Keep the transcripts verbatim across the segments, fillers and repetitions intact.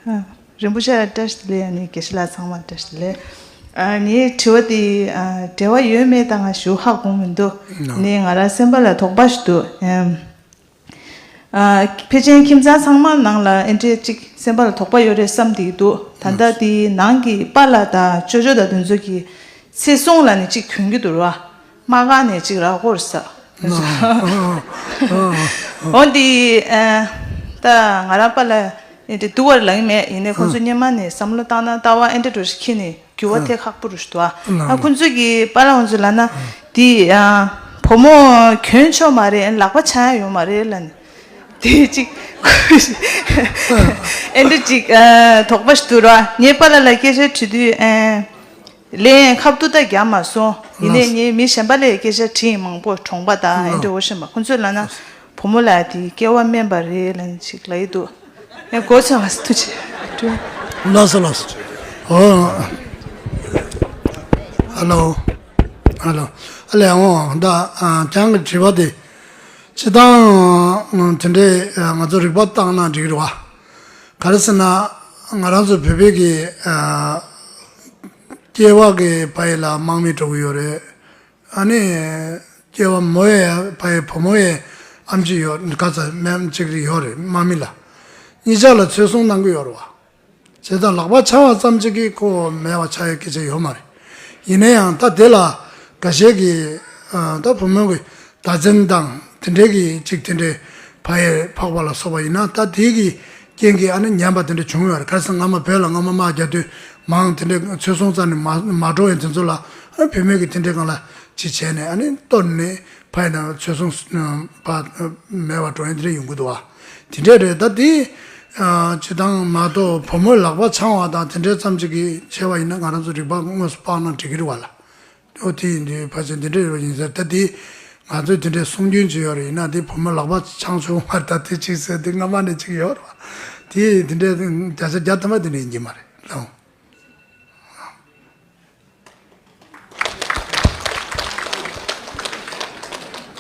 ཨ། རིན་པོ་ཆེ་ལ་བཀྲ་ཤིས་བདེ་ལེགས། ཨ་ནི་དགེ་བཤེས་ལགས་ཚང་མ་བཀྲ་ཤིས་བདེ་ལེགས། ཨ། ངའི་དྲི་བ་དེ། ཨ། འབྲེལ་བ་ཡོད་མེད་ད་ང་ཞུ་ཧ་གོ་མི་འདུག་ཨ་ནི་ང་རང་སེམས་པ་ལ་དོགས་པ་ཞིག་འདུག་ཨེམ། ཨ། ཕལ་ཆེར་ཁྱིམ་ཚང་ཚང་མ་ནང་ལ་ཨེ་འདྲས་ཅིག་སེམས་པ་ལ་དོགས་པ་ཡོད་རེད་བསམ་བསྡད་ཀྱི་འདུག་ད་ལྟ་དེ་ནང་གི་པཱ་ལགས་དང་ཅོ་ཅོ་དང་དེ་ཚོ་གི་ཚེ་སྲུང་ལ་ནི་ཅིག་གྱོན་གྱི་འདུག་ར། དམག་སྒར་ནས་ཅིག་ར་སྐོར་ས། འོ་འདི། ཨ། ད་ང་རང་པཱ་ལགས་ཨེ་འདྲས་སྡུག་པ་ལབ་ཀྱི་མེད། ཡིན་ནའི་ཁོང་ཚོ་སྔོན་མ་ནས་བསམ་བློ་བཏང་ན་ལྟ་བ་ཨེ་འདྲས་འདྲ་ཞིག་འཁྱེར་ནས། འགྱུར་བ་ཐེབས་ཁག་པོ་རུ་ཞིག་འདུག་ཨ། ཨ། ཁོང་ཚོས་ཀྱི་པཱ་ལགས་ཁོང་ཚོས་ལབ་ན། འདི་ཡང་བུ་མོ་གྱོན་ཆོག་མ་རེད། ལག་པ་འཆང་ཡ་ཡོད་མ་རེད་ལབ་ནས། དེ་གཅིག་ཨེ་འདྲ་གཅིག་ཨ། དོགས་པ་ཞིག་འདུག་ར། ངས་པཱ་ལགས་ལ་སྐད་ཆ་དྲིས་དུས། ཨ། ལན་ཁ་ཐུག་ད་རྒྱག་མ་སོང་། ཡིན་ནའི་ངས་མི་གཞན་པ་ལ་སྐད་ཆ་དྲིས་མང་པོ། གྲོང་པ་དང་ཨེ་འདྲ་འོ་ཤེས་མ། ཁོང་ཚོས་ལབ་ན། བུ་མོ་ལགས་དེ་སྐྱེ་བ་དམན་པ་རེད་ལབ་ནས་ཅིག་ལབ་ཀྱི་འདུག་ངས་གོ་ཚོད་མ་སོང་། ཐུགས་རྗེ་ཆེ། ལགས་སོ་ལགས་སོ། ཨོ། ཧ་ལོ། ཧ་ལོ། ཨ་ལས། འོ་ད། ཨ། ཁྱེད་རང་གི་དྲི་བ་དེ། སྤྱིར་བཏང་དེ་འདྲའི་ང་ཚོ་རིག་པ་བཏང་ན་འགྲིག་གི་རེད་བ། ག་རེ་ཟེར་ན། ང་རང་ཚོ་བོད་པའི་གི། ཨ། སྐྱེ་བ་གི་ཕ་ཡུལ་ལ་དམག་མི་འགྲོ་གི་ཡོད་རེད། ཨ་ནི། སྐྱེ་བ་མོ་ཡི་ཕ་ཡུལ། བུ་མོ་ཡི་ཨེམ་ཆི་ཡོད། ག་ཚ་མེམ་ཆི་རེ་ཡོད་རེད། དམག་མི་ལ། གཉིས་ཆ་ལ་ཚེ་སྲུང་གནང་གི་ཡོད་རེད་བ། བྱས་ཙང་ལག་པ་འཆང་བ་ཙམ་ཅིག་གིས་ཁོ་མེད་པ་ཆགས་ཡ་སྐད་ཆ་ཡོད་མ་རེད། ཡིན་ན་ཡང་ད་དེ་ལ་འགའ་ཤས་ཀྱིས། ཨ། ད་བུ་མོ་གི་བདག་འཛིན་དང་དེ་འདྲའི་གི་ཅིག་དེ་འདྲའི་ཕ་ཡུལ་འཕགས་པ་ལ་སོགས་པ་ཡིན་ན། ད་དེ་གི་རྐྱེན་གྱིས་ཨ་ནི་ཉམས་པ་དེ་འདྲ་བྱུང་ཡོད་རེད། ག་རེ་ཟེར་ན། སྔ་མ་བོད་ལ་སྔ་མ་དམག་རྒྱག་དུས་མང་དེ་འདྲའི་ཚེ་སྲུང་རྩ་ནས་མ་མ་འགྲོ་བའི་དེ་ཚོ་ལ། ཨ། བུད་མེད་ཀྱིས་དེ་འདྲའི་སྒང་ལ་ཅིག་བྱས་ནས། ཨ་ནི་གཏོར་ནས་ཕ་ཡུལ་ནང་ཚེ་སྲུང་ཕ་མེད་པ་འགྲོ་ཡ་དེ་འདྲ་ཡོང་གི་འདུག་བ། དེ་འདྲ་རེད། ད་དེ། ཨ། སྤྱིར་བཏང་མ་གཏོགས་བུ་མོའི་ལག་པ་འཆང་བ་དང་དེ་འདྲའི་ཙམ་ཅིག་གིས་བྱས་པ་ཡིན་ན། ང་རང་ཚོ་རིག་པ་དངོས་སུ་དཔག་ན་འགྲིག་གི་རེད་བ་ལ། ཨོ། དེ་ཡིན་དུས་ཕལ་ཆེར་འདི་འདྲ་ཡོད་པ་ཡིན་ཟེར། ད་དེ་ང་ཚོས་དེ་འདྲའི་གསུང་རྒྱུན་ཅིག་ཡོད་རེད། ཡིན་ན་དེ་བུ་མོ་ལག་པ་འཆང་ཆོག་མ་རེད། ད་དེ་གཅིག་ཟེར། དེ་སྔ་མ་ནས་གཅིག་ཡོད་རེད་བ། དེ་དེ་འདྲའི་བརྒྱ་ཆ་བརྒྱ་ཐམ་པ་དེ་འདྲ་ཡིན་གྱི་མ་རེད་ལགས།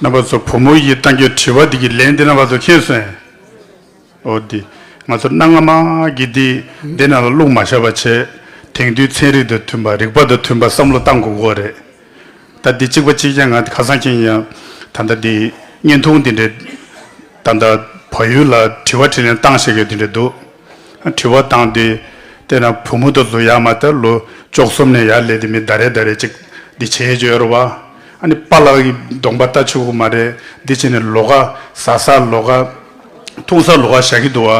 རྣམ་པ་ཚོ། བུ་མོ་ཡིས་བཏང་རྒྱུའི་དྲི་བ་འདི་གི་ལན་འདི་རྣམ་པ་ཚོ་མཁྱེན་སོང་ངས། འོ་འདི། ང་ཚོ་གནའ་སྔ་མ་གི་འདི་འདི་ནང་ལ་བླུགས་མ་བཞག་པ་བྱས། དེང་དུས་ཚན་རིག་དང་མཐུན་པ། རིག་པ་དང་མཐུན་པ་བསམ་བློ་བཏང་དགོས་ཀྱི་རེད། ད་འདི་གཅིག་པ་གཅིག་རྐྱང་ང་ཁ་སང་ཁྱེད་ཡང་ད་ལྟ་འདི་བརྙན་ཐུང་འདི་འདྲའི་ད་ལྟ་བལ་ཡུལ་ལ་དྲི་བ་དྲིས་ལན་བཏང་བཞག་ཡོད་འདི་འདྲ་འདུག་དྲི་བ་བཏང་དུས། དེ་ན་བུ་མོ་དེ་ཚོ་ཡར་མར་ད་ལོ་བཅུ་གསུམ་ནས་ཡར་སླེབས་དེ་མི་ཟླ་རེ་ཟླ་རེ་ཅིག་འདི་བྱེད་ཀྱི་ཡོད་རེད་བ། ཨ་ནི་པཱ་ལགས་ཀྱི་གདོང་པ་ལྟ་ཆོག་གི་མ་རེད། འདི་བྱས་ནས་ལོགས་ཀ་ཟ་ས་ལོགས་ཀ་འཐུང་ས་ལོགས་ཀ་བཞག་གི་འདུག་བ།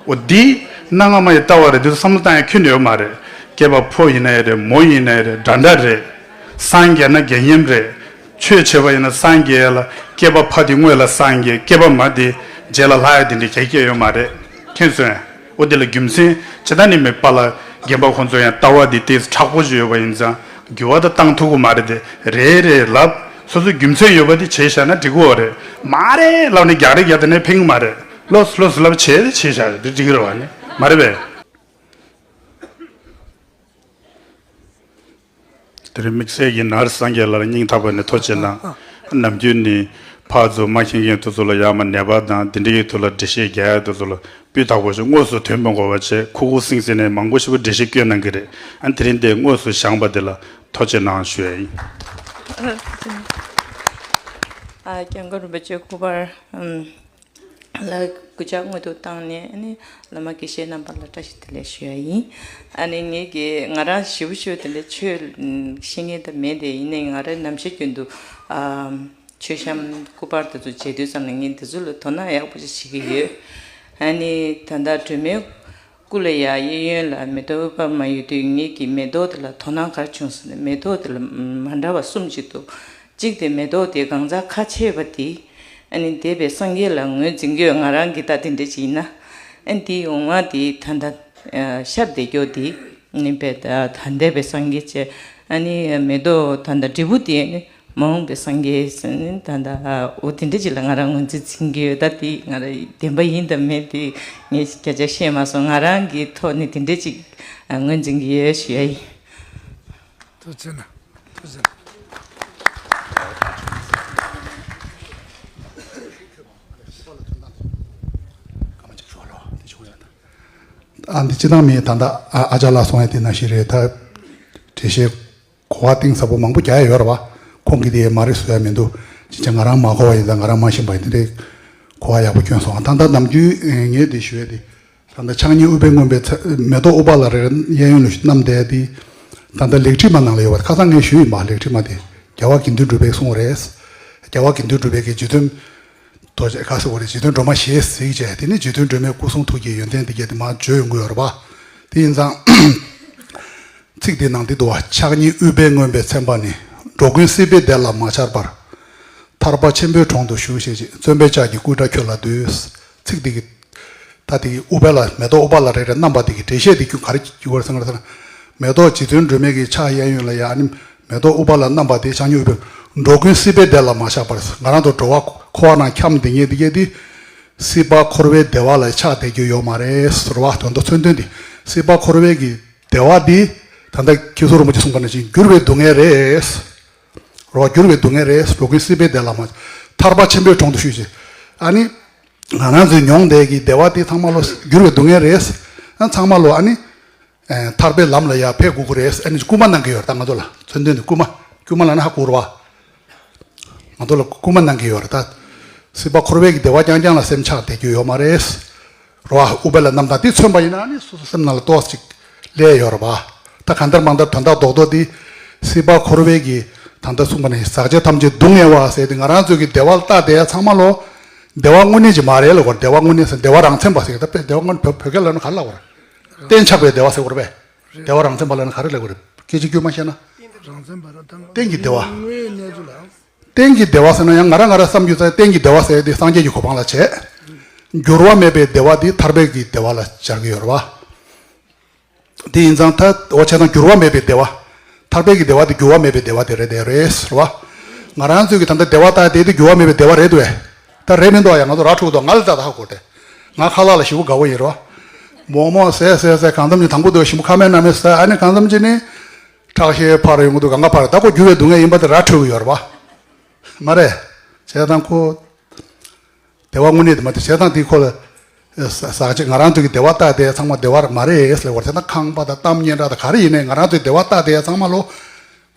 འོ་འདི་གནའ་སྔ་མ་ཡི་ལྟ་བ་རེད། འདི་ཚོ་བསམ་བློ་བཏང་ཡ་ཁྱོན་ནས་ཡོད་མ་རེད། སྐྱེས་པ་ཕོ་ཡིན་ན་ཡང་རེད། མོ་ཡིན་ན་ཡང་རེད། འདྲ་འདྲ་རེད། སངས་རྒྱས་ན་དགེ་བསྙེན་རེད། ཆོས་བྱེད་པ་ཡིན་ན་སངས་རྒྱས་ལ་སྐྱེས་པ་ཕ་དེ་སྔོན་ལ་སངས་རྒྱས། སྐྱེས་པ་མ་དེ་རྗེས་ལ་ལྷ་ཡ་དེ་འདྲ་ག་གེ་ཡོད་མ་རེད། མཁྱེན་སོང་ངས། འོ་དེ་ལ་རྒྱུ་མཚན་ཇི་ལྟར་ནི་མེད་པ་ལ་རྒན་པ་ཁོང་ཚོ་ཡང་ལྟ་བ་འདི་ཏོག་ཙམ་མཁྲེགས་པོ་ཞིག་ཡོད་པ་ཡིན་ཙང་འགྱུར་བ་ད་བཏང་ཐུབ་ཀྱི་མ་རེད་དེ། རེད་རེད་ལབ། སོ་སོའི་རྒྱུ་མཚན་ཡོད་པ་དེ་བྱས་བཞག་ན་འགྲིག་གི་ཡོད་རེད། མ་རེད་ལབ་ནས་རྒྱག་རེས་རྒྱག་དེ་ནས་ཕན་གྱི་མ་རེད། ལོས་ལོས་ལབ་བྱས་དེ་བྱས་བཞག་རེད། དེ་འགྲིག་གི་རེད་བ། ནི་མ་རེད་པས། དེ་རིང་དམིགས་བསལ་གྱིས་ནཱ་རོ་སངས་རྒྱས་ལགས་ལ་སྙིང་ཐག་པ་ནས་ཐུགས་རྗེ་གནང་། ནམ་རྒྱུན་ནི་ཕར་ཚུར་མ་མཁྱེན་མཁན་དེ་ཚོ་ལ་ཡར་མར་ནད་པ་དང་དེ་འདྲ་གི་ཐོག་ལ་འགྲེལ་བཤད་རྒྱག་ཡ་དེ་ཚོ་ལ་སྤུས་དག་པོ་ཞིག་དངོས་སུ་ཐོན་པ་དགོས་པ་བྱས། ཁུག་ཁུག་སིང་སིང་ནས་མང་པོ་ཞིག་པོ་འགྲེལ་བཤད་བསྐྱོན་གནང་གི་རེད། ཨ་ནི་དེ་རིང་འདིར་དངོས་སུ་བཞེངས་པ་དེ་ལ་ཐུགས་རྗེ་གནང་ཞུ་ཡ་ཡིན། ཨ། སྐྱབས་མགོན་རིན་པོ་ཆེ་སྐུ་པར། ཨམ། ལ་གུས་ཕྱག་སྔོན་དུ་བཏང་ནས། ཨ་ནི་བླ་མ་དགེ་བཤེས་རྣམ་པ་ལ་བཀྲ་ཤིས་བདེ་ལེགས་ཞུ་ཡ་ཡིན། ཨ་ནི་ངེད་ཀྱི་ང་རང་ཞེ་པོ་ཞེ་པོ་དེ་འདྲ་ཆོས་ཤེས་མཁན་དེ་མེད་དེ། ཡིན་ནའི་ང་རང་ནམ་ཞིག་རྒྱུན་དུ། ཨ། མཆོད་བཤམས་སྐུ་པར་དེ་ཚོ་མཇལ་དུས་ཙམ་ལ་ངས་འདི་ཚོ་ལ་དོ་སྣང་ཡག་པོ་ཞིག་བྱེད་ཀྱི་ཡོད། ཨ་ནི་ད་ལྟ་སྒྲོལ་མའི་སྐུ་ལ་ཡ་གཡས་གཡོན་ལ་མེ་ཏོག་པདྨ་ཡོད་དུས། ངེད་ཀྱིས་མེ་ཏོག་དེ་ལ་དོ་སྣང་ག་རེ་བྱུང་ཟེར་ན། མེ་ཏོག་དེ་ལ་མ་འདྲ་བ་གསུམ་ཅིག་འདུག་གཅིག་དེ་མེ་ཏོག་དེ་གང་ཟག་ཁ་ཕྱེ་བ་དེ། ཨ་ནི་འདས་པའི་སངས་རྒྱས་ལ་ངོས་འཛིན་གྱི་ཡོད། ང་རང་གི་ད་དེ་འདྲ་ཅིག་ཡིན་ན། ཨ་ནི་དེའི་འོང་བ་དེ་ད་ལྟ་ཤར་བསྡད་རྒྱུ་དེ་ནི་པས་ད་ད་འདས་པའི་སངས་རྒྱས་བྱས། ཨ་ནི་མེ་ཏོག་ད་ལྟ་འབྲས་བུ་དེ་ནི་མ་འོངས་པའི་སངས་རྒྱས་ཟེར་ནི་ད་ལྟ་འོ་དེ་འདྲ་ཅིག་ལ་ང་རང་ངོས་འཛིན་འཛིན་གྱི་ཡོད། ད་དེ་ང་རང་བདེན་པ་ཡིན་དང་མིན་དེ་ངས་བརྒྱ་ཆ་ཤེས་མ་སོང་། ང་རང་གི་ཐོག་ནས་དེ་འདྲ་ཅིག་ངོས་འཛིན་གྱི་ཡོད་ཞུ་ཡ་ཡིན། ཐུགས་རྗེ་གནང་། ཐུགས་རྗེ་གནང་། ཨ་འདི་སྤྱི་བཏང་མི་ད་ལྟ་ཨ་ཨ་ཅག་ལགས་གསུངས་ཡ་དེ་ནང་བཞིན་རེད། ད་འགྲེལ་བཤད་གོ་བ་གཏིང་ཟབ་པོ་མང་པོ་རྒྱག་ཡ་ཡོད་རེད་བ། ཁོང་གིས་དེ་མ་རེད་བཟོ་ཡ་མི་འདུག་ཅི་བྱས་ང་རང་མ་གོ་བ་ཡིན་ཙང་ང་རང་མ་ཤེས་པ་ཡིན་དེ་འདྲའི་གོ་བ་ཡག་པོ་བསྐྱོན་སོང་། ད་ལྟ་ནམ་རྒྱུན་ངས་དེ་ཞུ་ཡ་དེ་ད་ལྟ་ཕྱག་གཉིས་ཨུཏྤལ་མངོན་པའི་ཚེ་མེ་ཏོག་ཨུཏྤ་ལ་རེ་གཡས་གཡོན་ལ་བསྣམས་བསྡད་དེ། ད་ལྟ་ལེགས་བྲིས་མ་ནང་ལ་ཡོད་པ་ཁ་སང་ངས་ཞུས་ཡིན་པ། ལེགས་བྲིས་མ་དེ་རྒྱལ་བ་དགེ་འདུན་གྲུབ་པས་གསུངས་པ་རེད། རྒྱལ་བ་དགེ་འདུན་གྲུབ་པའི་གི་རྗེ་བཙུན་རྡོ་རྗེ་ཁ་སོ་བོ་རེད། རྗེ་བཙུན་སྒྲོལ་མ་ཞེས་གཟིགས་བྱས་དེ་ནི་རྗེ་བཙུན་སྒྲོལ་མའི་སྐུ་གསུང་ཐུགས་ཀྱི་ཡོན་ཏན་དེ་གས་དེ་མར་བརྗོད་ཡོང་གི་ཡོད་རེད་པ། དེ་ཡིན་ཙང་ཚིག་དེ་ནང་དེ་འདུག་བ། ཕྱག་གཉིས་ཨུཏྤལ་མངོན་པའི་མཚན་པ་ནི། འགྲོ་ཀུན་སྲིད་པའི་བདེ་ལ་མ་ཆགས་པར། ཐར་པ་ཆེན་པོའི་དྲུང་དུ་བཞུགས་ཞེས་བྱས། བརྩོན་པའི་ལྕགས་ཀྱུས་སྐུ་འདྲ་ཁྱོད་ལ་འདུད། ཚིག་དེ་གི་ད་དེ་གི་ཨུཏྤལ་ལ་མེ་ཏོག་ཨུཏྤ་ལ་རེ་རེ་བསྣམས་པ་དེ་གི་འགྲེལ་བཤད་དེ་ཁྱོད་ག་རེ་ཞུ་དགོས་རེད་ཟེར་ན། མེ་ཏོག་རྗེ་བཙུན་སྒྲོལ་མའི་གི་ཕྱག་གཡས་གཡོན་ལ་ཡ་ཨ་ནི་མེ་ཏོག་ཨུཏྤ་ལ་བསྣམས་པ་དེ་ཕྱག་གཉིས་ཨུཏྤལ། འགྲོ་ཀུན་སྲིད་པའི་བདེ་ལ་མ་ཆགས་པར། ང་རང་ཚོ་འགྲོ་བ་འཁོར་བ་ནང་འཁྱམས་བསྡད་མཁན་དེ་གས་དེ་སྲིད་པ་འཁོར་བའི་བདེ་བ་ལ་ཆགས་བསྡད་རྒྱུ་ཡོད་མ་རེད་ཟེར་བ། དོན་དུ་མཚོན་དོན་དེ་སྲིད་པ་འཁོར་བའི་གི་བདེ་བ་འདི་ད་ལྟ་མཁན་ཟུར་རིན་པོ་ཆེ་གསུངས་པ་ནང་བཞིན་འགྱུར་བའི་སྡུག་བསྔལ་རེད། རོ་འགྱུར་བའི་སྡུག་བསྔལ་རེད། འགྲོ་ཀུན་སྲིད་པའི་བདེ་ལ་མ། ཐར་པ་ཆེན་པོའི་དྲུང་དུ་བཞུགས་ཤིག་ཨ་ནི། ང་རང་ཚོའི་མྱོང་བསྡད་ཀྱི་བདེ་བ་དེ་ཚང་མ་ལོ་འགྱུར་བའི་སྡུག་བསྔལ་རེད། ཨ་ཚང་མ་ལོ་ཨ་ནི། ཨེ་ཐར་པའི་ལམ་ལ་ཡར་ཕེབས་དགོས་ཀྱི་རེད། ཨ་ནི་སྐུལ་མ་གནང་གི་ཡོད་རེད། ད་ང་ཚོ་ལ་མཚོན་དོན་དེ་སྐུལ་མ། སྐུལ་མ་ལབ་ན་ཧ་གོ་རེད་བ། ང་ཚོ་ལ་སྐུལ་མ་གནང་གི་ཡོད་རེད་ད། སྲིད་པ་འཁོར་བའི་གི་བདེ་བ་རྐྱང་རྐྱང་ལ་སེམས་ཆགས་བསྡད་རྒྱུ་ཡོད་མ་རེད། རོ་ཨ་ཨུཏྤལ་ལ་བསྣམས་དང་དེ་མཚོན་པ་ཡིན་ན་ཨ་ནི་སོ་སོ་སེམས་ནང་ལ་ཏོག་ཙམ་ཅིག་སླེབས་ཡོད་རེད་བ། ད་གང་ལྟར་མང་ལྟར་དོན་དག་རྡོག་རྡོག་དེ་སྲིད་པ་འཁོར་བའི་གི་ད་ལྟ་གསུངས་པ་ནི་ཟག་བཅས་ཐམས་ཅད་སྡུག་བསྔལ་བ་ཟེར་ཏེ་ང་རང་ཚོའི་གི་བདེ་བ་ལ་བལྟ་བསྡད་ཡ་ཚང་མ་ལོ་བདེ་བ་དངོས་གནས་ཅིག་མ་རེད་ལབ་དགོས་རེད། བདེ་བ་དངོས་གནས་ཟེར་བདེ་བ་རང་མཚན་པ་ཟེར་གི་ད་དཔེ་བདེ་བ་དངོས་གནས་བོད་བོད་སྐད་ལ་ན་ག་རེ་ལབ་དགོས་རེད། གཏན་ཆགས་པའི་བདེ་བ་ཟེར་དགོས་རེད་པས། བདེ་བ་རང་མཚན་པ་ལབ་ན་ག་རེ་ལབ་དགོས་རེད། སྐད་ཆ་དཀྱུས་མ་བཤད་ན། རྟེན་གྱི་བདེ་བ། རྟེན་གྱི་བདེ་བ་ཟེར་ན་ཡང་ང་རང་ང་རང་བསམ་རྒྱུ་ཚ་རྟེན་གྱི་བདེ་བ་ཟེར་ཏེ་སངས་རྒྱས་ཀྱི་གོ་འཕང་ལ་བྱེད། འགྱུར་བ་མེད་པའི་བདེ་བ་འདི་ཐར་པའི་གི་བདེ་བ་ལ་སྦྱར་གྱི་ཡོད་རེད་བ། དེ་ཡིན་ཙང་ད་འོ་བྱས་ཙང་འགྱུར་བ་མེད་པའི་བདེ་བ། ཐར་པའི་གི་བདེ་བ་དེ་འགྱུར་བ་མེད་པའི་བདེ་བ་དེ་རེད་དེ་རེད་ཟེར་བ། ང་རང་ཚོའི་གི་ད་ལྟ་བདེ་བ་ལྟ་དེ་དེ་འགྱུར་བ་མེད་པའི་བདེ་བ་རེད་འདུག་བས། ད་རེད་མི་འདུག་ཡ། ང་ཚོ་ར་འཕྲོད་འདུག་ང་ལ་ད་ད་ཧ་གོ་སྟེ། ང་ཁ་ལག་ལ་ཞེ་པོ་དགའ་བོ་ཡིན་རོ། མོག་མོག་ཟས་ཟས་ཟས་གང་འཚམ་ཅིག་དང་པོ་དུ་ཞིམ་པོ་ཁ་མེད་སྣ་མེད་ཟས། ཨ་ནི་གང་འཚམ་ཅིག་ནི་ཁྲག་ཤེད་འཕར་ཡོང་གི་འདུག་གང་ག་འཕར། ད་ཁོ་འགྱུར་བའི་སྡུག་བསྔལ་ཡིན་པ་དེ་ར་འཕྲོད་ཀྱི་ཡོད་རེད་པ། མ་རེད། བྱས་ཙང་ཁོ། བདེ་བ་དངོས་གནས་དེ་མ་དེ་བྱས་ཙང་དེ་ཁོ་ལ། ཟག་བཅས་ང་རང་ཚོ་གི་བདེ་བ་ལྟ་དེ་ཚང་མ་བདེ་བ་མ་རེད་ཟེར་བ་དེ་ན་ཁང་པ་དང་གཏམ་སྙན་གྲགས་དང་ག་རེ་ཡིན་ནའི་ང་རང་ཚོའི་བདེ་བ་ལྟ་དེ་ཚང་མ་ལོ།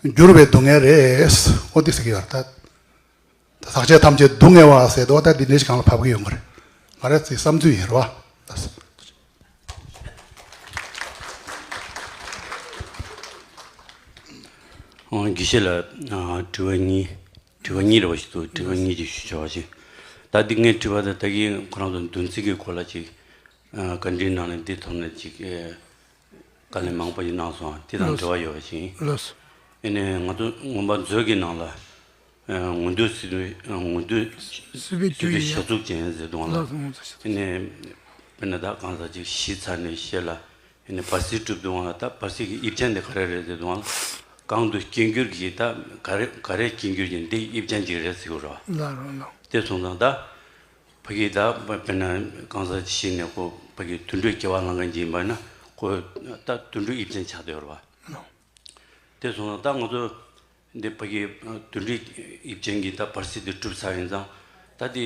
འགྱུར་བའི་སྡུག་བསྔལ་རེད། འོ་དེ་ཟེར་གི་ཡོད་རེད་ད། ཟག་བཅས་ཐམས་ཅད་སྡུག་བསྔལ་བ་ཟེར་དུས་ད་འདི་འདྲའི་ཞིག་གང་ལ་བབས་ཀྱི་ཡོང་གི་རེད། ང་རའི་ཚིག་བསམ་ཚུལ་ཡིན་རེད་བ། ཨང་། དགེ་བཤེས་ལ་ཨ་དྲི་བ་གཉིས། དྲི་བ་གཉིས་རེ་བ་ཞིག་འདུག་དྲི་བ་གཉིས་ཅིག་ཞུ་ཆོག་པ་ཞིག་ད་འདི་ངའི་དྲི་བ་དང་ད་གིན་ཁོ་རང་ཚོ་འདུན་ཚིག་གི་སྐོར་ལ་ཅིག་ཨ་བཀའ་འདྲིའི་ནང་ནས་འདི་ཐོག་ནས་ཅིག་ཨེ། དཀའ་ལས་མང་པོ་ཞིག་གནང་སོང་། དེ་དང་འབྲེལ་བ་ཡོད་པ་ཞིག་ཡིན། ལགས་སོ། ཨེ་ནས་ང་ཚོ་མངོན་པ་མཛོད་ཀྱི་ནང་ལ་ཨ་མངོན་མཐོའི་སྲིད་པའི་ཨ་མངོན་མཐོའི་སྲིད་པའི་སྲིད་པའི་བྱ་ཚུགས་ཅན་ཟེར་དུས་ལ། ལགས་སོ། ངོ་ཚ་ཤེས། ཨེ་ནས་དཔེར་ན་ད་གང་ཟག་ཅིག་ཤི་ཚར་ནས་ཤི་ལ། ཨེ་ནས་བར་སྲིད་གྲུབ་དུས་ལ་ད་བར་སྲིད་ཀྱི་དབྱིབས་ཅན་དེ་ག་རེ་རེད་ཟེར་དུས་ལ། གང་དུ་སྐྱེ་འགྱུར་གྱི་ད་ག་རེ་ག་རེ་སྐྱེ་འགྱུར་གྱི་འདི་དབྱིབས་ཅན་ཅིག་རེད་ཟེར་གྱི་རེད་བ། ལགས་རེད་ལགས། དེ་སོང་ཙང་ད། ཕ་གི་ད་དཔེར་ན་གང་ཟག་ཅིག་ཤི་ནས་ཁོ་ཕ་གི་དུད་འགྲོའི་སྐྱེ་བ་བླང་མཁན་ཅིག་ཡིན་པ་ན་ཁོ་ད་དུད་འགྲོའི་དབྱིབས་ཅན་ཆགས་བསྡད་ཡོད་རེད་བ། དེ་སོང་ཙང་ད་ང་ཚོ་འདི་ཕ་གི་དུད་འགྲོའི་དབྱིབས་ཅན་གྱི་ད་བར་སྲིད་དེ་གྲུབ་ཚར་ཡིན་ཙང་ད་དེ་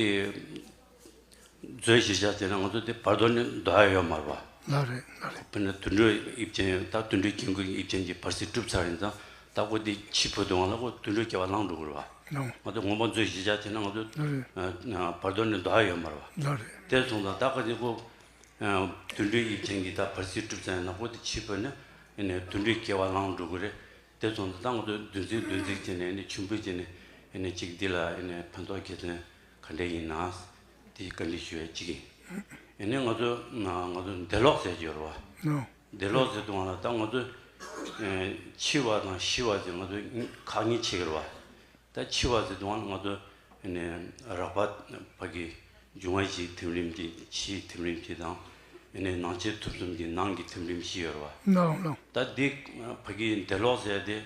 མཛོད་གཞིར་བཞག་བྱས་ན་ང་ཚོ་དེ་བར་དོ་ནས་འདོར་ཡ་ཡོད་མ་རེད་བ། ལགས་རེད་ལགས་རེད། དཔེར་ན་དུད་འགྲོའི་དབྱིབས་ཅན་ད་དུད་འགྲོའི་སྐྱེ་འགྱུར་གྱི་དབྱིབས་ཅན་གྱི་བར་སྲིད་གྲུབ་ཚར་ཡིན་ཙང་ད་ཁོ་དེ་འཆི་འཕོ་དུས་ལ་ཁོ་དུད་འགྲོའི་སྐྱེ་བ་བླངས་འགྲོ་གི་རེད་བ། ལགས། ང་ཚོ་མངོན་པ་མཛོད་གཞིར་བཞག་བྱས་ན་ང་ཚོ་ལགས་རེད། ཨ་བར་དོ་ནས་འདོར་ཡ་ཡོད་མ་རེད་བ། ལགས་རེད། དེ་སོང་ཙང་ད་ག་ཅིག་ཁོ་ཨ་དུད་འགྲོའི་དབྱིབས་ཅན་གྱི་ད་བར་སྲིད་གྲུབ་ཚར་ཡིན་ན་ཁོ་དེ་འཆི་འཕོས་ནས་ཨ་ནི་དུད་འགྲོའི་སྐྱེ་བ་བླངས་འགྲོ་གི་རེད། དེ་སོང་ཙང་ད་ང་ཚོ་འདུན་ཚིག་འདུན་ཚིག་བྱས་ནས་ཨ་ནི་མཆོད་འབུལ་བྱས་ནས་ཨ་ནི་གཅིག་འདི་ལ་ཨ་ནི་ཕན་ཐོགས་དགེ་མཚན་ག་འདྲས་ཡིན་ན་དེ་བཀའ་འདྲི་ཞུ་ཡ་གཅིག་ཡིན། ཨ་ནི་ང་ཚོ་ང་ཚོ་འདས་ལོག་ཟེར་གྱི་ཡོད་རེད་བ། ལགས། འདས་ལོག་ཟེར་དུས་ལ་ད་ང་ཚོ་ཨ་འཆི་བ་དང་ཤི་བ་ཟེར་ང་ཚོ་ཁག་གཉིས་ཕྱེ་གི་རེད་བ། ད་འཆི་བ་ཟེར་དུས་ལ་ང་ཚོ་ཨ་ནི་རགས་པ་ཕ་གི་འབྱུང་བ་བཞིའི་ཐིམ་རིམ་གྱི་འཆིའི་ཐིམ་རིམ་གྱི་དང་ཨ་ནི་ནང་ཆོས་ཐོབ་གསུམ་གྱི་ནང་གི་ཐིམ་རིམ་བཞི་ཡོད་རེད་བ། ལགས་ལགས། ད་འདི་ཕ་གི་འདས་ལོག་ཟེར་དེ་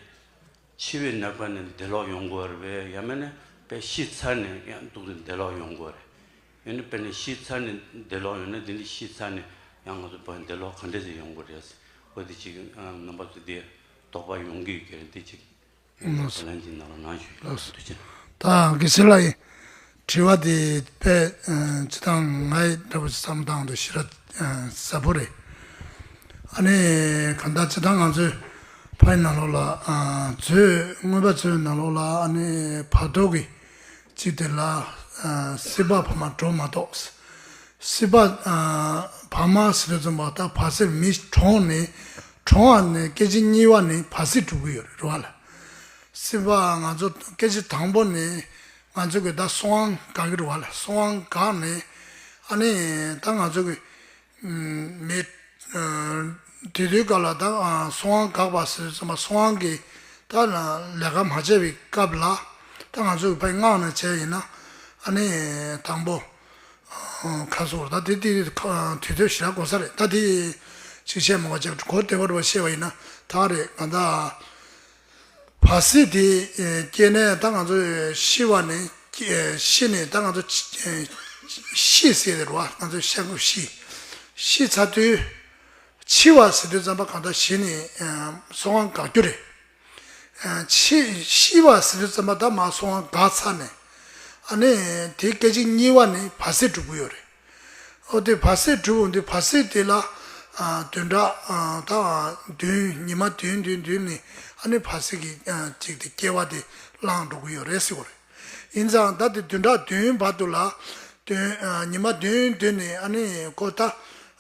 འཆི་བའི་ནད་པ་ནི་འདས་ལོག་ཡོང་དགོས་རེད་པས། ཡང་མིན་ན་དཔེ་ཤི་ཚར་ནས་ཡང་འདུག་སེ་འདས་ལོག་ཡོང་དགོས་རེད། ཡང་ན་དཔེར་ན་ཤི་ཚར་ནས་འདས་ལོག་ཡོང་ན་འདི་འདྲ་ཤི་ཚར་ནས་ཡང་ང་ཚོ་བར་འདས་ལོག་ག་འདྲ་ཞིག་ཡོང་དགོས་རེད། འོ་དེ་ཅིག་རྣམ་པ་ཚོ་འདི་དོགས་པ་ཡོང་གི་ཡོད་ཀྱི་རེད། འདི་ཅིག་ལགས་སོ། བ་ལན་གྱི་ནང་ལ་ནང་ཞུ་ལགས་སོ། ཐུགས་རྗེ་ཆེ། ད་དགེ་བཤེས་ལགས་ཡིན། དྲི་བ་དེ་དཔེ་ཨ་སྤྱི་བཏང་ངའི་འདྲ་པོ་ཞིག་བསམ་སྟངས་དུ་ཞེ་དྲག་ཨ་ཟབ་པོ་རེད། ཨ་ནི་གང་ལྟར་ཇི་ལྟར་ང་ཚོའི་ཕའི་ནང་ལོགས་ལ་ཨ་མཛོད་མངོན་པ་མཛོད་ནང་ལོགས་ལ་ཨ་ནི་བར་དོ་གི་གཅིག་དེ་ལ་ཨ་སྲིད་པ་བར་མ་འགྲོ་མ་གཏོགས། སྲིད་པ་ཨ་བར་མ་ཟེར་དུས་ཙམ་པ་ད་བར་སྲིད་མི་གྲོངས་ནས་གྲོངས་པ་ནས་སྐད་ཅིག་གཉིས་པ་ནས་བར་སྲིད་འགྲུབ་ཀྱི་ཡོད་རེད་རེད་བ་ལ། སྲིད་པ་ང་ཚོ་སྐད་ཅིག་དང་པོ་ནས་ང་ཚོ་གི་ད་གསང་བ་འགག་གི་རེད་བ་ལ། གསང་བ་འགག་ནས་ཨ་ནི་ད་ང་ཚོ་གི་མི། དེ་དུས་སྐབས་ལ་ད་གསང་བ་འགག་པ་ཟེར་ཙམ་པ་གསང་བ་གི་ད་ལས་ཀ་མ་བྱས་པའི་སྐབས་ལ་ད་ང་ཚོ་གི་ཕའི་སྔགས་ནང་བྱས་ཡིན་ན་ཨ་ནི་དང་པོ་ཁ་སོར་ད་དེ་དེ་དུས་ཚོད་ཞེ་དྲག་འགོར་ས་རེད། ད་དེ་ཅིག་བཤད་མ་དགོས་ཅིག་གོ་བདེ་བོ་འདྲ་བོ་བཤད་པ་ཡིན་ན་ད་རེད། གང་ལྟར། བར་སྲིད་དེ་སྐྱེས་ནས་ད་ང་ཚོ་ཤི་བ་ནས་ཤི་ནས་ད་ང་ཚོ་ཤི་ཟེར་དེ་རེད་བ། ང་ཚོ་ཤ་ཁུ་ཤི་ཤི་ཚར་དུས་འཆི་བ་ཟེར་དུས་ཙམ་པ་གང་ལྟར་ཤི་ནས་གསང་བ་འགག་རྒྱུ་རེད། འཆི་ཤི་བ་ཟེར་དུས་ཙམ་པ་ད་མ་གསང་བ་འགག་ཚར་ནས་ཨ་ནི་དེ་སྐད་ཅིག་གཉིས་པ་ནས་བར་སྲིད་འགྲུབ་ཀྱི་ཡོད་རེད། ཨོ་དེ་བར་སྲིད་གྲུབ་འོང་དུས་བར་སྲིད་དེ་ལ་ཨ་བདུན་ཕྲག་ཨ་ད་བདུན་ཉི་མ་བདུན་བདུན་བདུན་ནི་ཨ་ནི་བར་སྲིད་ཀྱི་ཨ་ཅིག་དེ་སྐྱེ་བ་དེ་བླངས་འགྲོ་གི་ཡོད་རེད་ཟེར་བ་རེད། ཡིན་ཙང་ད་དེ་བདུན་ཕྲག་བདུན་བར་དུ་ལ་བདུན་ཨ་ཉི་མ་བདུན་བདུན་ནི་ཨ་ནི་ཁོ་ད་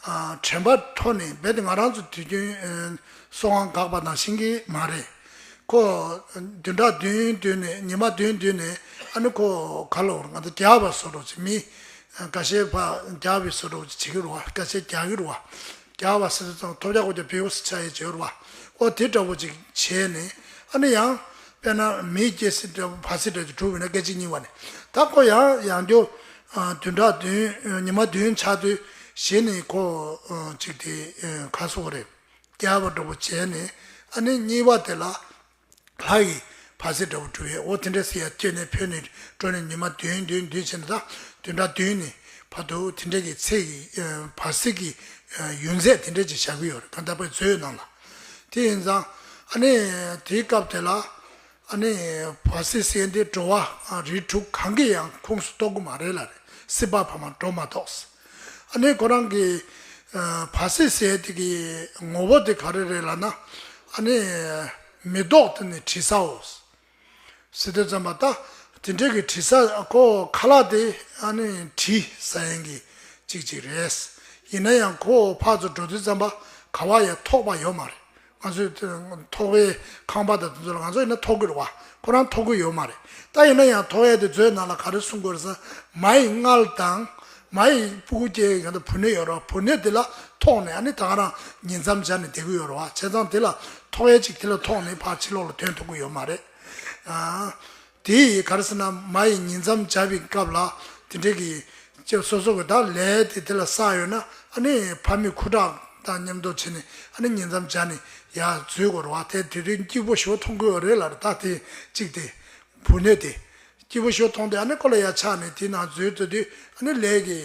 ཨ་དྲན་པ་ཐོག་ནས་རྦད་དེ་ང་རང་ཚོ་དུས་རྒྱུན་ཨ་གསང་བ་འགག་པ་ནང་བཞིན་གྱི་མ་རེད། ཁོ་བདུན་ཕྲག་བདུན་བདུན་ནས་ཉི་མ་བདུན་བདུན་ནས་ཨ་ནི་ཁོ་ག་ལ་འོར་ང་ཚོ་རྒྱག་པ་བཟོ་འདྲ་ཅིག་མི་ཁ་ཤས་ཕར་རྒྱག་པའི་བཟོ་འདྲ་ཅིག་བྱེད་ཀྱི་རེད་བ། ཁ་ཤས་རྒྱག་གི་རེད་བ། རྒྱག་པ་ཟེར་དུས་ཙམ་ཐོབ་རྒྱག་གོ་རྒྱག་བེའུ་ཟེར་ཆ་ཡས་བྱེད་རེད་བ། ཨོ་དེ་འདྲ་བོ་ཅིག་བྱས་ནས་ཨ་ནི་ཡང་དཔེར་ན་མི་སྐྱེ་སྲིད་འདྲ་བོ་བར་སྲིད་འདྲ་ཅིག་གྲུབ་ཡོད་ན་སྐད་ཅིག་གཉིས་པ་ནས་ད་ཁོ་ཡང་ཡང་རྒྱུ་བདུན་ཕྲག་བདུན་ཉི་མ་བདུན་ཆགས་དུས་གཞི་ནས་ཁོ་ཅིག་དེ་ག་སོགས་རེད། རྒྱག་པ་འདྲ་བོ་བྱས་ནས་ཨ་ནི་གཉིས་པ་དེ་ལ་ལྷ་ཡི་བར་སྲིད་འདྲ་བོ་གྲུབ་ཡས། འོ་དེ་འདྲ་སེ་ཡ་སྐྱེས་ནས་འཕོས་ནས་འགྲོ་ནས་ཉི་མ་བདུན་བདུན་བདུན་བྱས་ནས་ད་བདུན་ཕྲག་བདུན་ནས་བར་དུ་དེ་འདྲ་གི་ཚེ་ཡི་བར་སྲིད་ཀྱི་ཡུན་ཚད་དེ་འདྲ་ཅིག་བཞག་གི་ཡོད་རེད། གང་ལྟར་བའི་མཛོད་ནང་ལ། དེ་ཡིན་ཙང་ཨ་ནི་དེའི་སྐབས་དེ་ལ་ཨ་ནི་བར་སྲིད་ཟེར་འདི་འགྲོ་བ་རིགས་དྲུག་གང་གི་ཡང་ཁོངས་སུ་གཏོགས་ཀྱི་མ་རེད་ལ་རེད། སྲིད་པ་བར་མ་འགྲོ་མ་གཏོགས། ཨ་ནི་ཁོ་རང་གི་ཨ་བར་སྲིད་ཟེར་དེ་གི་ངོ་བོ་དེ་ག་རེ་རེད་ལབ་ན། ཨ་ནི་མེ་ཏོག་དེ་ནི་དྲི་ཟའོ་ཟེར་དུས་ཙམ་པ་ད་དེ་འདྲའི་གི་དྲི་ཟ་ཁོ་ཁ་ལག་དེ་ཨ་ནི་དྲི་ཟ་ཡན་གི་གཅིག་གཅིག་རེད། ཡིན་ན་ཡང་ཁོ་ཕར་ཚུར་འགྲོ་དུས་ཙམ་པ་ག་བ་ཡང་ཐོགས་པ་ཡོད་མ་རེད། ང་ཚོས་ཐོག་པའི་ཁང་པ་དང་དེ་ཚོ་ལ་ང་ཚོ་ཡིན་ན་ཐོགས་ཀྱི་རེད་བ། ཁོ་རང་ཐོགས་ཀྱི་ཡོད་མ་རེད། ད་ཡིན་ན་ཡང་ཐོགས་ཡས་དེ་མཛོད་ནང་ལ་ག་རེ་གསུང་དགོས་རེད་ཟེར་ན། མ་ཡི་མངལ་དང་མ་ཡི་སྤུ་གུ་སྐྱེ་ཡི་ག་འདྲ་བུ་སྣོད་ཡོད་རེད་བ། བུ་སྣོད་དེ་ལ་ཐོགས་ནས་ཨ་ནི་ད་ག་རང་ཉིང་མཚམས་སྦྱར་ནས་བསྡད་ཀྱི་ཡོད་རེད་བ། བྱས་ཙང་དེ་ལ་ཐོགས་ཡས་ཅིག་དེ་ལ་ཐོགས་ནས་ཕར་ཕྱི་ལོགས་ལ་ཐོན་ཐུབ་ཀྱི་ཡོད་མ་རེད། ཨ། དེ་ཡི་ག་རེ་ཟེར་ན་མ་ཡི་ཉིང་མཚམས་སྦྱར་བའི་སྐབས་ལ་དེ་འདྲའི་གི་ཅེས་སོ་སོ་གི་ད་ལས་དེ་དེ་ལ་བསགས་ཡོད་ན་ཨ་ནི་ཕ་མའི་ཁུ་ཁྲག་དང་མཉམ་དུ་བྱས་ནས་ཨ་ནི་ཉིང་མཚམས་སྦྱར་ནས་ཡར་འཛུལ་དགོས་རེད་བ། དེ་དེ་དུས་སྐྱིད་པོ་ཞེ་པོ་མཐོང་གི་ཡོད་རེད་ལབ་རེད། ད་དེ་གཅིག་དེ་བུ་སྣོད་དེ་སྐྱིད་པོ་ཞེ་པོ་མཐོང་དུས་ཨ་ནི་ཁོ་ལ་ཡར་ཆགས་ནས་དེ་ནང་འཛུལ་ཐུབ་དུས་ཨ་ནི་ལས་ཀྱི་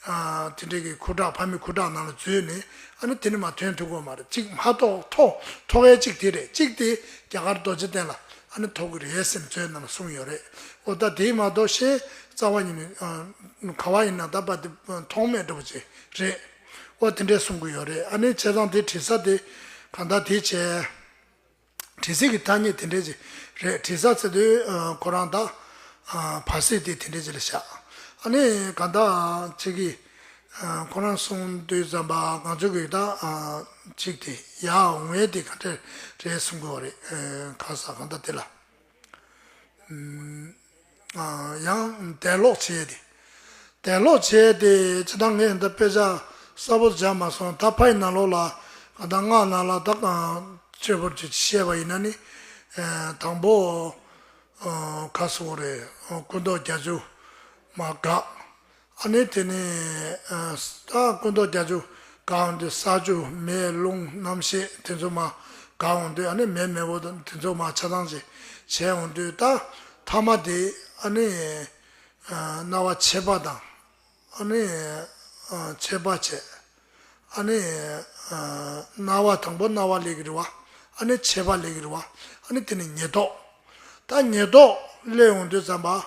ཨ་དེ་འདྲའི་གི་ཁུ་ཁྲག་ཕ་མའི་ཁུ་ཁྲག་ནང་ལ་འཛུལ་ནས་ཨ་ནི་དེ་ནས་མར་ཐོན་ཐུབ་ཀྱི་ཡོད་མ་རེད། གཅིག་མ་གཏོགས་ཐོགས་ཐོགས་ཡས་གཅིག་དེ་རེད། གཅིག་དེ་རྒྱ་གར་རྡོ་རྗེ་གདན་ལ་ཨ་ནི་ཐོགས་ཀྱི་རེད་ཟེར་མཛོད་ནང་ལ་གསུངས་ཡོད་རེད། འོ་ད་དེ་མ་གཏོགས་གཞན་རྩ་བ་ཉིད་ནས་ག་བ་ཡིན་ན་ད་པ་དེ་ཐོགས་མེད་འདྲ་པོ་ཅིག་རེད། འོ་དེ་འདྲས་གསུང་གི་ཡོད་རེད། ཨ་ནི་བྱས་ཙང་དེ་དྲི་ཟ་དེ་གང་ལྟར་དེ་བྱས། དྲི་ཟའི་གི་ཐ་སྙད་དེ་འདྲས་ཅིག་རེད། དྲི་ཟ་ཟེར་དུས་ཁོ་རང་ད་བར་སྲིད་དེ་དེ་འདྲས་ཅིག་ལ་བཞག་ཨ་ནི་གང་ལྟར་ཅིག་གི་ཁོ་རང་གསུང་དུས་ཙམ་པ་ང་ཚོ་གི་ད་ཅིག་དེ་ཡར་འོང་ཡས་དེ་ག་འདྲས་རེད་གསུང་གི་ཡོད་རེད། ཁ་ས་གང་ལྟར་དེ་ལ། ཡང་དད་ལོག་བྱེད་ཡས་དེ། དད་ལོག་བྱེད་ཡས་དེ་ཇི་ལྟར་ངས་འདི་དཔེ་ཆ་གསལ་པོ་སྦྱར་མ་སོང་། ད་ཕའི་ནང་ལོགས་ལ་གང་ལྟར་སྔགས་ནང་ལ་ད་གང་སྤྱོད་པོ་ཅིག་བཤད་པ་ཡིན་ན་ནི། དང་པོ་ཁ་སོགས་རེད། སྐུ་མདོག་བརྒྱད་ཅུ་མ་འགག་ཨ་ནི་དེ་ནས་ད་སྐུ་མདོག་བརྒྱད་ཅུ་གང་དུ་ས་ཆུ་མེ་རླུང་རྣམ་ཤེས་དེ་ཚོ་མ་གང་འོང་དུས་ཨ་ནི་མེ་མེ་བོ་དང་དེ་ཚོ་མ་ཆ་ཚང་ཞིག་བྱས་འོང་དུས་ད་ཐ་མ་དེ་ཨ་ནི་རྣ་བ་མཆེད་པ་དང་ཨ་ནི་མཆེད་པ་བྱས། ཨ་ནི་རྣ་བ་དང་པོ་རྣ་བ་སླེབས་ཀྱི་རེད་བ། ཨ་ནི་མཆེད་པ་སླེབས་ཀྱི་རེད་བ། ཨ་ནི་དེ་ནི་ཉེ་ཏོག་ད་ཉེ་ཏོག་སླེབས་འོང་དུས་ཙམ་པ།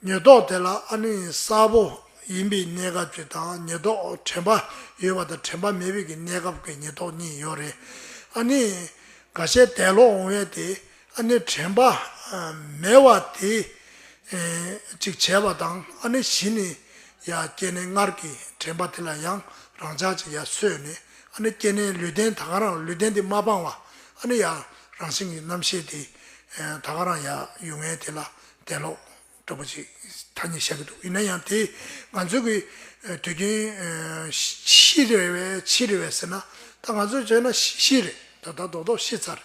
ཉེ་ཏོག་དེ་ལ་ཨ་ནི་གསལ་པོ་ ཡིན་པའི་གནས་སྐབས་ཅིག་དང་ཉེར་བསྡོགས་དྲན་པ་ཡོད་པ་དང་དྲན་པ་མེད་པའི་གི་གནས་སྐབས་ཀྱི་ཉེར་བསྡོགས་གཉིས་ཡོད་རེད། ཨ་ནི་འགའ་ཤས་འདས་ལོག་འོང་བས་དེ་ཨ་ནི་དྲན་པ་མེད་པ་དེ་ཅིག་བྱས་པ་དང་ཨ་ནི་གཞི་ནས་ཡ་སྐྱེ་གནས་སྔར་གྱི་དྲན་པ་དེ་ལ་ཡང་རང་འཇགས་ཅིག་ཡ་སོས་ནས་ཨ་ནི་སྐྱེ་གནས་ལུས་རྟེན་ད་ག་རང་ལུས་རྟེན་དེ་མ་སྤངས་པ་ཨ་ནི་ཡ་རང་བཞིན་གྱི་རྣམ་ཤེས་དེ་ད་ག་རང་ཡ་ཡོང་ངེས་དེ་ལ་འདས་ལོག་འདྲ་པོ་ཅིག་ཐ་སྙད་བཞག་གི་འདུག་ཡིན་ན་ཡང་དེ་ང་ཚོའི་གི་དུས་རྒྱུན་ཤི་རེད་བས་ཤི་རེད་བས་ཟེར་ན་ད་ང་ཚོས་བྱས་ན་ཤི་རེད། ད་ལྟ་རྡོག་རྡོག་ཤི་ཚར་རེད།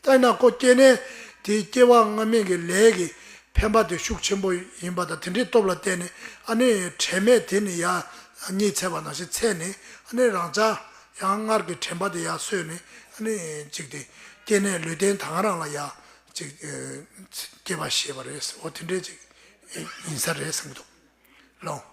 ད་ཡིན་ན་ཁོ་སྐྱེ་གནས་དེའི་སྐྱེ་བ་སྔ་མའི་གི་ལས་ཀྱི་འཕེན་པ་དེ་ཤུགས་ཆེན་པོ་ཡིན་པ་དང་དེ་འདྲའི་སྟོབས་ལ་བརྟེན་ནས་ཨ་ནི་དྲན་མེད་དེ་ནི་ཡ་གཉིད་ཚད་པ་ནང་བཞིན་ཚད་ནས་ཨ་ནི་རང་ཅག་ཡང་སྔར་གྱི་དྲན་པ་དེ་ཡར་སོས་ནས་ཨ་ནི་ཅིག་དེ་སྐྱེ་གནས་ལུས་རྟེན་ད་ག་རང་ལ་ཡ་ཅིག་སྐྱེ་བ་ཤེས་པ་རེད། འོ་དེ་འདྲའི་ཅིག་ཡིན་ས་རེད་བསམ་གྱི་འདུག་ལོ།